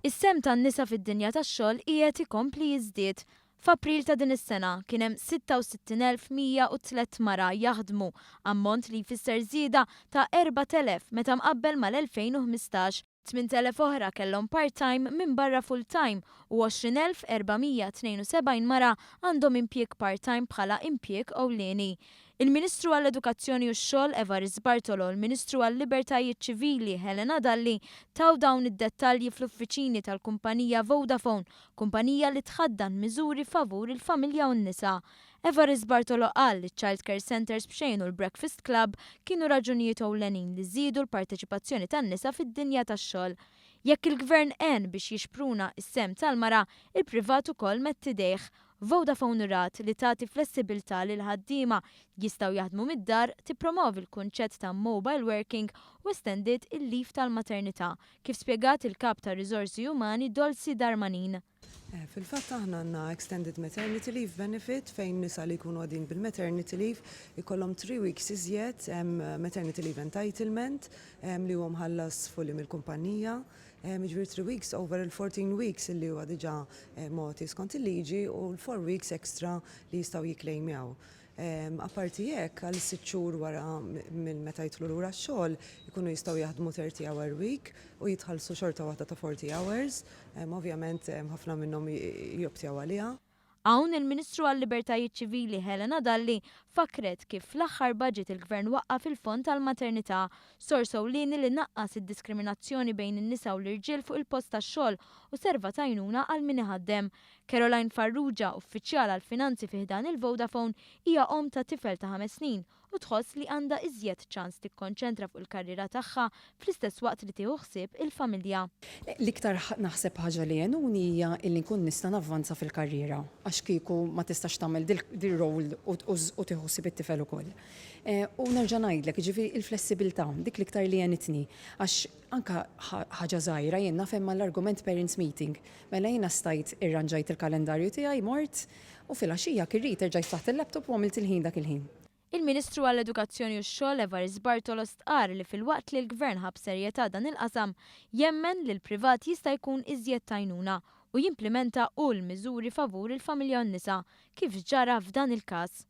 Is-sehem tan-nisa fid-dinja tax-xogħol qiegħed ikompli jiżdied. F'April ta' din is-sena kien hemm 66,103 mara jaħdmu, ammont li jfisser żieda ta' 4,000 meta mqabbel mal-2015. 8,000 oħra kellhom part-time minbarra full-time u 20,472 mara għandhom impjieg part-time bħala impjieg ewlieni. Il-Ministru għall-Edukazzjoni u x-Xogħol Evarist Bartolo u l-Ministru għal-Libertajiet Ċivili Helena Dalli taw dawn id-dettalji fl-uffiċini tal-kumpanija Vodafone, kumpanija li tħaddan miżuri favur il-familja u n-nisa. Evarist Bartolo qal li ċ-child care centres b'xejn u l-breakfast club kienu raġunijiet ewlenin li żiedu l-parteċipazzjoni tan-nisa fid-dinja tax-xogħol. Jekk il-Gvern għen biex jixpruna s-sehem tal-mara, il-privat ukoll medd idejh. Vodafone rat li tagħti flessibilità lill-ħaddiema jistgħu jaħdmu mid-dar, tippromovi l-kunċett ta' mobile working u estendiet il-leave tal-maternità, kif spjegat il-Kap tar-Riżorsi Umani Dolcy Darmanin. Fil-fatt aħna għandna extended maternity leave benefit fejn nisa li jkunu għadin bil-maternity leave ikollhom 3 weeks iżjed maternity leave entitlement li huwa mħallas fully mill-kumpanija. Jiġifieri 3 weeks over il-14 weeks li huwa diġà mogħti skont il-liġi u l-4 weeks extra li jistgħu jikklejmjaw. Apparti hekk, għal 6 xhur wara minn meta jidħlu lura x-xogħol ikunu jistgħu jaħdmu 30 hour week u jitħallsu xorta waħda ta' 40 hours. Ovvjament ħafna minnhom joptjaw għaliha. Hawn il-Ministru għal-Libertajiet Ċivili Helena Dalli fakret kif fl-aħħar budget il-Gvern waqqaf il-fond tal-maternità, sors ewlieni li naqqas id-diskriminazzjoni bejn in-nisa u l-irġiel fuq il-post tax-xogħol u serva t'għajnuna għal min iħaddem. Caroline Farrugia, uffiċjal għal-finanzi fi ħdan il-Vodafone, hija om ta' tifel ta' 5 snin u tħoss li għandha iżjed ċans tikkonċentra fuq il-karriera tagħha fl-istess waqt li tieħu ħsieb il-familja. L-iktar naħseb ħaġa li għenuni hija illi nkun nista' navvanza fil-karriera, għax kieku ma tistax tagħmel dil-role u tieħu ħsieb it-tifel ukoll. U nerġa' ngħidlek, jiġifieri il-flessibilità, dik l-iktar li għenitni, għax anka ħaġa żgħira, jien naf hemm l-argument parents meeting. Mela jiena stajt irranġajt il-kalendarju tiegħi, mort u filgħaxija kirrit erġajt taħt il-laptop u għamilt il-ħin dak il-ħin. Il-Ministru għall-Edukazzjoni u x-Xogħol Evarist Bartolo stqar li filwaqt li l-Gvern ħa b'serjetà dan il-qasam, jemmen li l-privat jista' jkun iżjed t'għajnuna u jimplementa u l-miżuri favur il-familja u n-nisa, kif ġara f'dan il-każ.